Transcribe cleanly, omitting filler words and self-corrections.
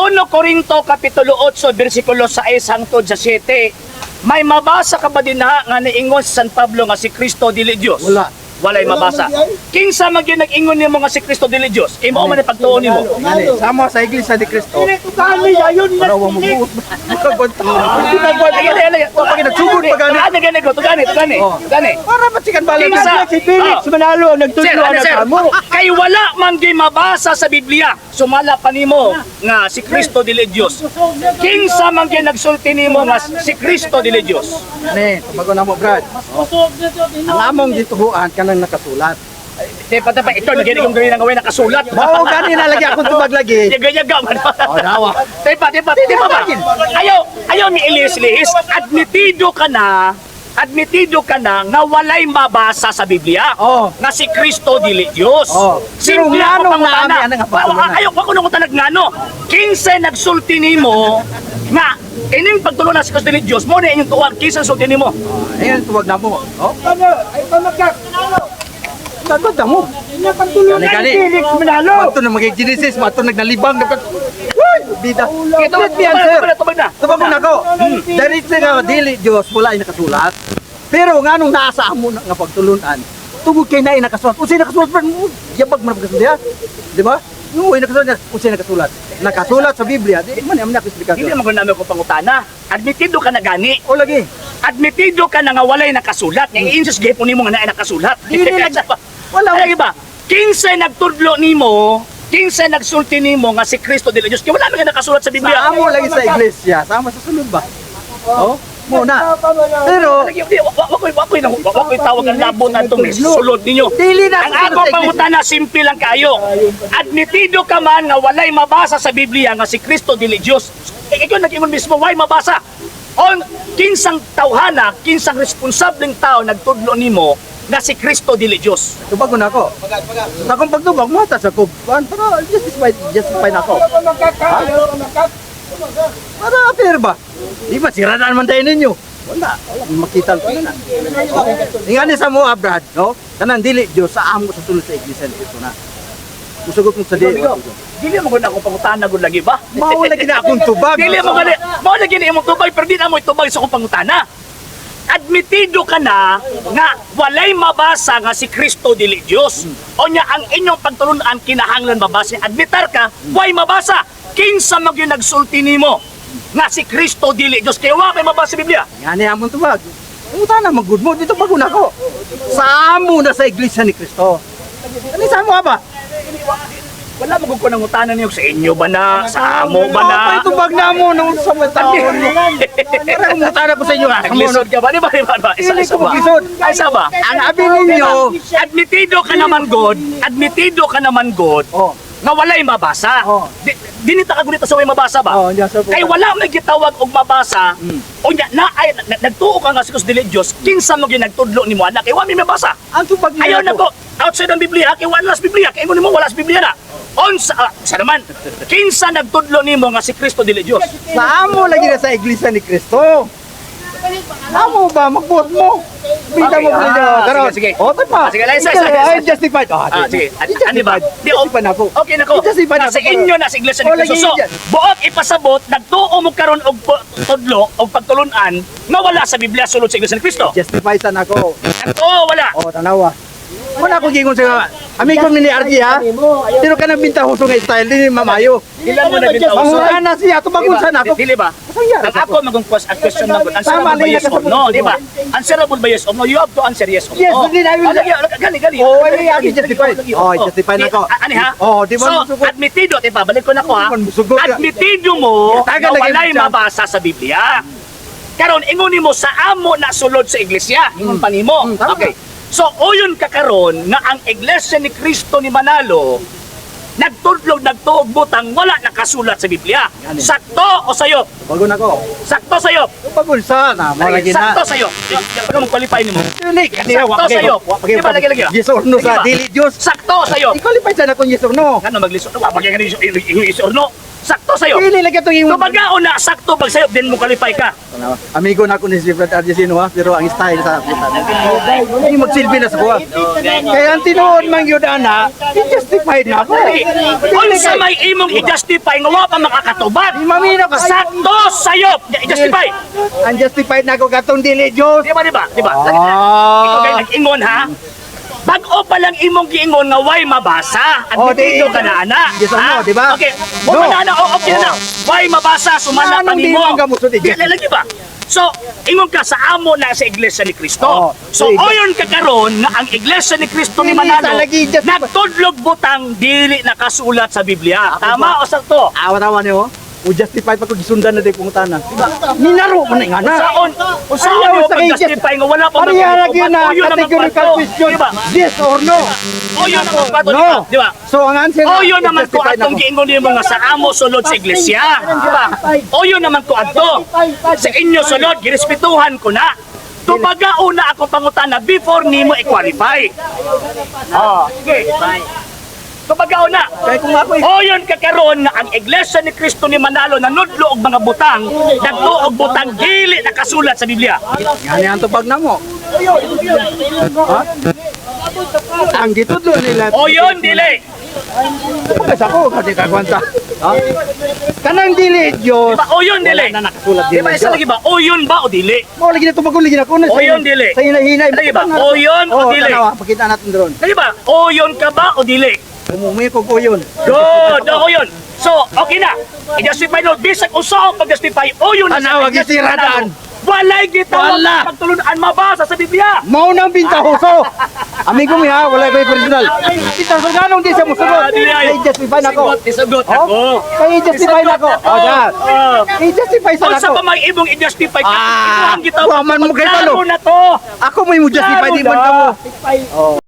1 Korinto Kapitulo 8 versikulo 6 hangtod sa 7, may mabasa ka ba dinha nga niingon si San Pablo nga si Kristo dili Dios? Wala. Walay mabasa. Kinsa man gyud nag-ingon nimo nga si Kristo dili Dios? Imo man ang pagtuo nimo. Ngani, sama sa Iglesia ni Cristo. Kami ayon na. Para wa mo buot. Makagwanta. Lagi, lagi, lagi. Pag nagsugod pa gani. Tugani, gani ko, tugani, tugani. Oh. Tugani. Para ba chikan balan? Kinsa? Si Felix Oh. Manalo ang Sir, nagtudlo ano na sir? kamo. Kay wala man gyud mabasa sa Biblia. Sumala pa nimo nga si Kristo dili Dios. Kinsa man gyud nagsulti nimo nga si Kristo dili Dios? Ne, tubago na mo, Brad. Ang among gituhuan kanang nakasulat. Di pa pa ito lagi kong gawin ang gawin nakasulat. Mao gani na lagi akong tubag lagi. Yaga-yaga man. Oh, dawa. Tepa, tepa, tepa ba? Ayaw, ayaw mi ilis-lihis. Admitido ka na nga walay mabasa sa Biblia. Oh. Nga si Kristo dili Dios. Oh. Pero Simple ako ngano nga pangutana. ami, ano nga pangutana? Ayaw, wa ko nang utanag ngano. Kinsa nagsulti nimo nga ining pagtulong na si Kristo dili Dios, mo na inyong tuwag kinsa nagsulti nimo. Ayan, tuwag na mo. Oh, Ano? Ay pamakak. tagod na mo. Pagtulungan Gani, ni gani. Felix Manalo. Mato na magig Genesis, mato nagnalibang. Uy, bida. Ito, Let me answer. tubag na, tubag na. Tubag na ako. Diretso nga dili Dios wala ay nakasulat. Pero nganong naa sa amo na nga pagtulunan, tungod kay naay nakasulat. Unsay nakasulat man mo? Yabag man pagkasulat diha. Di ba? Uy, nakasulat niya. Unsay nakasulat? Nakasulat sa Biblia. Di man am na Hindi eksplikasyon. naman ko namin ko pangutana. Admitido ka na gani. O lagi. Admitido ka na nga walay nakasulat. Nga i-insist gihapon nimo nga naay nakasulat. Dili wala. Wala ba? Kinsa nagtudlo nimo, kinsa nagsulti nimo nga si Kristo dili Dios. Kay wala man nga nakasulat sa Biblia. Sa amo lagi sa iglesia, sa amo sa sulod ba? Oh, mo na. Pero Lagi, di, wa ko'y tawag ang labot adto may sulod ninyo. dili na Ang sa sulod ako sa iglesia. pangutana simple lang kayo. Admitido ka man nga walay mabasa sa Biblia nga si Kristo dili Dios. Eh, ikaw nag-ingon mismo why mabasa? On kinsang tawhana, kinsang responsableng tao nagtudlo nimo nga si Kristo dili Dios. Tubag ko na ako. Sa akong pagtubag, mata sa ko. Para justify, justify na ako. Para fair ba? Di ba, sira na naman tayo ninyo. Wala. Wala. Makita ko na. Ingani sa mo, ah, Brad, no? Kanang dili Diyos sa amo sa sulod sa iglesia ni Cristo na. Musugot mo sa dili. Dili mo gud ako pangutana gud lagi ba? Mao lagi na akong tubag. Dili mo gani, mao lagi ni imong tubag pero di na mo itubag sa akong pangutana. Admitido ka na nga walay mabasa nga si Kristo dili Dios. O nya ang inyong pagtulunan kinahanglan mabasa. Admitar ka, way mabasa. Kinsa man gyud nagsulti nimo nga si Kristo dili Dios kay wa may mabasa sa Biblia. Ingani among tubag. Umuta na magud mo dito bago na ako. Sa amo na sa iglesia ni Cristo. Ani sa amo ba? Wala mo ko nangutana niyo sa inyo ba na, sa amo ba na? Oh, tubag na mo nung sa mga taon mo. Para umuta na ko sa inyo. Ah, sa mo, no? Naglisod ka ba? Di ba? Di ba? Di ba? Isa, Dili isa ko ba? maglisod. Ay, isa ba? Ang abi ninyo, Admitido ka naman, God. Admitido ka naman, God. Oh. Nga walay mabasa. Oh. Di, dinita ka gunita sa way mabasa ba? Oh, yes, sir. Kay wala may gitawag og mabasa. Unya na ay nagtuo ka nga si Kristo dili Dios, kinsa mo gyud nagtudlo nimo anak kay wa may mabasa. Ang tubag niya Ayaw na ko outside ang Biblia kay wala sa Biblia kay ingon nimo wala sa Biblia na. On sa, sa naman kinsa nagtudlo nimo nga si Kristo dili Dios? Sa amo lagi na sa iglesia ni Cristo. Amo ba magbuot mo? Bida mo Okay. bida. Ah, Karon. sige, sige. Oh, tama. Ah, sige, lang, isa, Ikaw, isa, isa. I'm justified. Ah, Ah, sige. Ano ba? Di, oh, Justified na ako. Okay nako. I-justify na Nasa ako. inyo na sa Iglesia ni Oh, Cristo. lagi So, yan. buot ipasabot nagtuo mo karon og tudlo og pagtulun-an nga wala sa Biblia sulod sa Iglesia ni Cristo. Justify sa nako. Nagtuo wala. Oh, tanawa. Wala ko gingon sa amigo ni RG ha. Pero kanang bintahoso nga style din mamayo. Ilan mo na bintahoso? Pangutan na siya tubagon sa nako. Dili ba? Kasang Ang ako magong ang question magong Tama, answerable ba lagi yes or nakasabot no, ko. di ba? Answerable ba yes or no? You have to answer yes or Yes, no. hindi na- Ah, lagi, lagi, gali, gali. Oh, Lagi, ay, lagi, justify. lagi, lagi. Oh, justify na Di, ko. Ani ha? Oh, di ba So, musugot? admitido, di ba? Balik ko na ko ha. Di ba musugot? Admitido mo Tagal na lagi walay mo siya. mabasa sa Biblia. Karon ingon nimo sa amo na sulod sa iglesia, ingon pa nimo. Tama. Okay. So uyon ka karon nga ang iglesia ni Kristo ni Manalo nagtudlog nagtuog butang wala nakasulat sa Biblia. Yan eh. Sakto o sayop? Bago na ko. Sakto sayop. Bago sa na mo lagi na. Sakto sayop. Ano mo qualify nimo? Dili, Sakto sayop. Di ba lagi lagi? Yes or no Lagi sa ba? dili Dios. Sakto sayop. I-qualify sa na kung yes or no. Ngano maglisod? Wa pa kay yes or no. Sakto sa'yo. Dili lagi itong imong Tubaga na sakto pag sayop din mo qualify ka. Amigo na ako ni si Brad Argentino ha, pero ang style sa hindi magsilbi na sa kuha. Kaya ang tinuod man yun ana, i-justified na ako. Unsa may imong i-justify nga wa pa makakatubag? Mamina ka. Sakto sayop, i-justify. Ang justified na ako katong dili Diyos. Di ba, di ba? Di ba? Ikaw kay Ah. nag-ingon ha? Bag-o pa lang imong giingon nga way mabasa. Oh, Admitido di- ka na ana. Yes or Ha? no, di ba? Okay. Mo No. na na, oh, okay na. Way mabasa sumala pa Anong di nimo. man gamusod, Di lagi ba? So, ingon ka sa amo na sa Iglesia ni Cristo. Oh, So, sige. oyon ka karon nga ang Iglesia ni Cristo ni Dili Manalo sa lagi, nagtudlog butang dili nakasulat sa Biblia. Tama o sakto? Awa-tawa niyo. O justified pa ko gisundan na di pangutana. Minaro man nga na. Unsaon? Unsaon Ayaw mo sa kay pag-justify nga wala pa Pareha lagi na Oyon naman categorical kwarto. question. Di ba? Yes or no? Oyon naman kwarto, di No. ba? Di ba? So ang answer O yun naman ko justified na atong ako. giingon nimo nga sa amo sulod sa iglesia. Di ba? O yun naman ko adto. Sa inyo sulod, girespetuhan ko na. Tubaga una akong pangutana before nimo i-qualify. Oh, sige. Tubaga una. Kaya kung ako O yun kakaroon nga ang Iglesia ni Cristo ni Manalo nanudlo og mga butang, nagtuo og butang dili nakasulat sa Biblia. Ngani ang tubag na mo. Ha? Ang gitudlo nila. O yun dili. Pagkas ako, kasi kagwanta. Ha? Kanang dili Diyos. Diba? O yun dili. Wala na nakasulat Di dili ba isa Diyos. lagi ba? O yun ba o dili? Mao lagi na tubag lagi na kuno. O yun, dili. Sa hinahinay. Lagi ba? O yun o Oh, dili? tanawa, pakita natin drone. Di ba? O yun ka ba o dili? Umumi ko ko yun. Good! Oo yun. So, okay na. I-justify no. Bisag usaw pag-justify. O yun na sa Tanawa, Iglesia gisiradaan. Manalo. Walay gitawag Wala. sa pagtulunan mabasa sa Biblia. Mao nang bintahoso. Amigo mi ha, wala ko'y personal. Bintahoso ganong di siya musunod. Ah, di ay. Kay justify na ako. Sigot, isugot Oh, ako. Kay justify na ako. Isugot Oh, yan. Oh. Kay justify sa Unsa ako. pa may imong i-justify ka? Ah, Imo ang gitawag. wa man mo kay Klaro balo. na to. Ako may mo justify Klaro di man na. kamo. Oh.